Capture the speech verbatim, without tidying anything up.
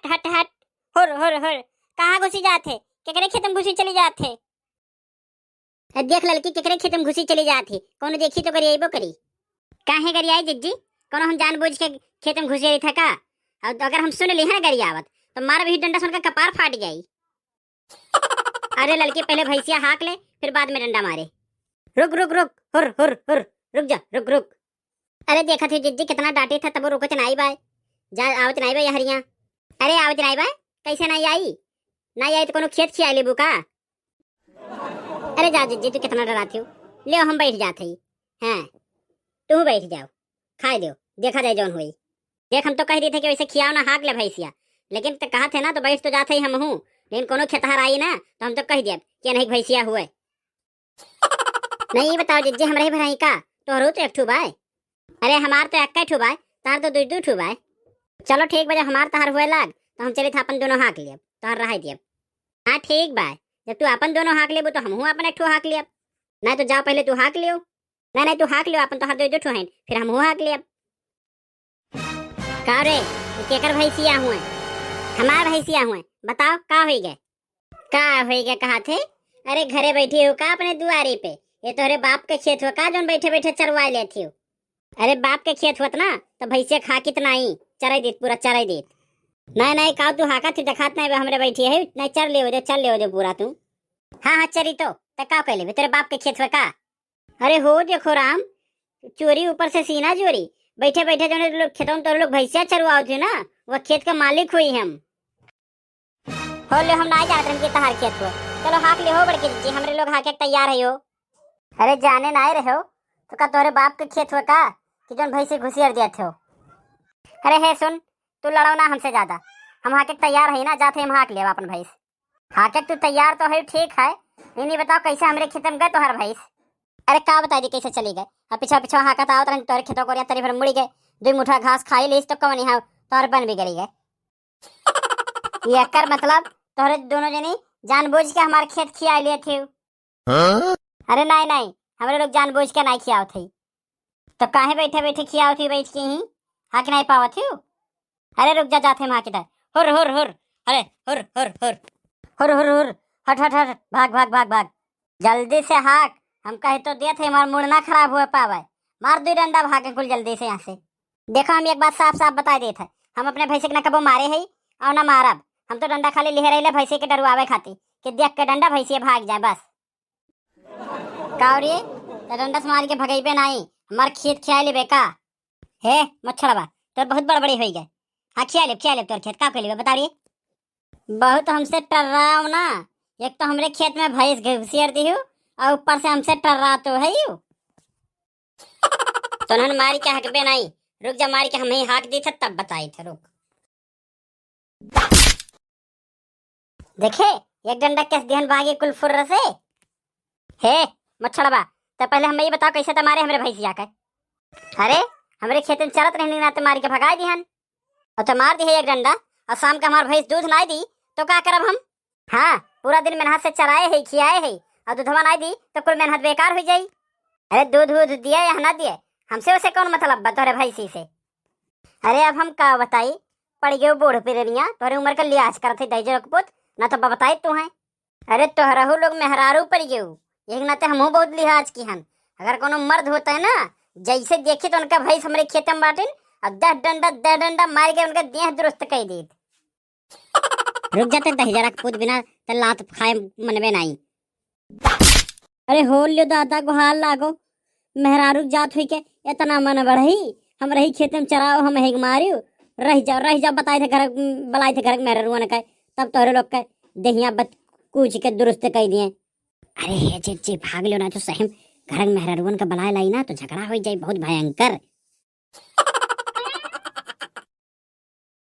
हट, हट। हुर, हुर, हुर। कहाँ घुसी जात है? केकरे खेत में घुसी चली जात है? ए, देख ललकी, केकरे खेत में घुसी चली जात है। कौनो देखी तो गरियाइबो करी। काहे गरियाई जिज्जी? कौनो हम जानबूझ के खेत में घुसी रही था का? और अगर हम सुन ली है ना गरियावत, तो मार भी डंडा सुन के कपार फाट जाई। अरे ललकी, पहले भैंसिया हाँक ले, फिर बाद में डंडा मारे। रुक, रुक, रुक, हुर, हुर, हुर, रुक जा, रुक, रुक। अरे देखत ही जिज्जी, कितना डांटे था, तबो रुकत नाई बाय। जा, आवत नाई बाय हरिया। अरे आवत नाई बाय, कैसे नाई आई? नाई आई तो कोनो खेत खिया लेबू का? अरे जा जिज्जी, तू कितना डराती हो। ले हम बैठ जात हई। हाँ, तू बैठ जाओ, खाए दो, देखा जाए जौन होई। देख, हम तो कह देते कि वैसे खियाओ ना, हाँक ले भैंसिया, लेकिन तो कहत है ना, तो बैठ तो जात है हमहू, लेकिन कोनो खेतहर आई ना, तो हम तो कह दिया कि नहीं भैंसिया हुए। नहीं, ई बताओ जिज्जी, हमरे ही भराई का? तोहरो तो एक ठो बाय। अरे, हमार तो एक्के ठो बाय, तार तो दुई दुई ठो बाय। चलो ठीक बा, जब हमार तहार हुए लाग, तो हम चलित अपन दोनों हाँक लियब, तोहर रहाई दियब। हाँ ठीक बाय, जब तू अपन दोनों हाँक लेबू, तो हमहू अपन एक ठो हाँक लियब। नहीं तो जाओ, पहले तू हाँक लियो। नहीं, नहीं, तू हाँक लियो अपन, तोहर दुई दुई ठो हैं, फिर हमहू हाँक लियब। का रे, ई केकर भैंसिया हुए? हमार भैंसिया हुए। बताओ, का होई गए? का होई गए कहा थे? अरे, घरे बैठी हो का अपने दुआरे पे? ये तोहरे बाप के खेत हो का, जौन बैठे बैठे चरवा लेती हो? अरे, बाप के खेत होत ना, तो भैंसिया खा कितना ही चराई देत, पूरा चराई देत। नहीं, नहीं, का तू हाका थी देखात नहीं बे, हमरे बैठी है, नहीं, चर ले हो दे, चर ले हो दे पूरा तू। हाँ, हाँ, चरी तो, त का कह लेबे, तेरे बाप के खेत हो का? अरे हो देखो राम, चोरी ऊपर से सीना चोरी। बैठे बैठे जौन लोग खेतों में तोर लोग भैंसिया चरवाओ थे ना, वह खेत का मालिक हुई हम। हो ले, हम ना जात रहन के तहार खेत को। चलो हाँक ले हो बड़की जिज्जी, हमरे लोग हाँके के तैयार है हो। अरे जाने ना आए रहे हो, तो का तोरे बाप के खेत हो का कि जौन भैंसी घुसियर दिया थे हो? अरे हे सुन, तू लड़ो ना हमसे ज्यादा, हम हाँके के तैयार है ना, जाते हम हाँक लेब अपन भैंस। हाँके के तू तैयार तो है, ठीक है, लेकिन ये बताओ कैसे हमरे खेत में गए तोहर भैंस? अरे का बताई दी कैसे चली गए, अब पीछा पीछा हाँकत आवत रहन तोहरे खेतों कोरिया तरी भर मुड़ी गए, दुई मुठा घास खाई लीस तो कवन यहाँ तोहर बन बिगड़ी गए। ये एकर मतलब तोहरे दोनों जनी जानबूझ के हमार खेत खिया लिए थे। हाँ? अरे नहीं नहीं, हमरे लोग जानबूझ के नहीं खियावत है। तो काहे बैठे बैठे खियावत ही बैठ के ही? हाँक नहीं पावत ही? अरे रुक जा, जात है वहाँ किधर। हुर हुर हुर। अरे हुर हुर हुर। हुर हुर हुर। हट हट हट, भाग भाग भाग भाग। जल्दी से हाँक, हम कह तो दिया थे हमार मूड ना खराब हुए पावे। मार दो डंडा, भागे कुल जल्दी से यहाँ से। देखो, हम एक बात साफ साफ बताई देत है, हम अपने भैंसे के ना कबो मारे है और ना मारब। हम तो डंडा खाली लिहे रहिले भैंसे के डरुआवे खातिर कि देख के डंडा भैंसिया भाग जाए बस। का रे, त डंडा से मार के भगैबे नाई, हमार खेत खिया लेबे का? हे मच्छरवा, तोर बहुत बड़बड़ी होई गए। हाँ, खिया लेब, खिया लेब तोर खेत, का कर लेबे बता रे? बहुत हमसे टर्राओ ना, एक तो हमरे खेत में भैंस घुसियर दिहू और ऊपर से हमसे टर्रा तो है यू। तोहन मारी के हकबे नाई, रुक जा, मारी के हम ही हाक दी थे तब बताई थे, रुक। देखे, एक डंडा कैसे दिहन भागे कुल फुर्र से। हे मच्छरवा, त पहले हमें ये बताओ कैसे त मारे हमरे भैंसिया के? अरे, हमरे खेत में चरत रहनी ना, त मारी के भगाई दिहन। और त मार दिहे एक डंडा, और शाम के हमार भैंस दूध नाई दी, तो का करब हम? हाँ, पूरा दिन मेहनत से चराए है, खियाए है, और दूधवा नाई दी, तो कुल मेहनत बेकार हो जाई। अरे दूध वूध दिए या ना दिए, हमसे उसे कौन मतलब बा तोहरे भैंसी से? अरे अब हम का बताई, पड़ गयो बूढ़ पिरनिया, तोहरे उम्र का लिहाज करत है दहिजरक पूत, ना तो ब-, बताई तू है। अरे तोहरहू लोग मेहरारू पड़ गयो, यही नाते हमहू बहुत लिहाज की हन। अगर कोनो मर्द होता है ना, जैसे देखी तो उनका भैंस हमरे खेत में बाटिन, और दस डंडा, दस डंडा मार के उनका देह दुरुस्त कर देत। रुक जाते दहिजरा के पूत बिना त लात खाए मनबे नाई। अरे हो लियो दादा, गोहार लागो, मेहरारू जात हुई के इतना मन बढ़ी, हम रही खेत में चराओ, हम हेग मारियो, रह जाओ, रह जाओ, बताए थे घर, बलाए थे घर के मेहरारुअन के, तब तोहरे लोग के देहिया बत कूच के दुरुस्त कर दिए। अरे हे जे, जे भाग लियो ना तो सही में घर के मेहरारुअन के बलाए लाई ना तो झगड़ा हो जाई बहुत भयंकर।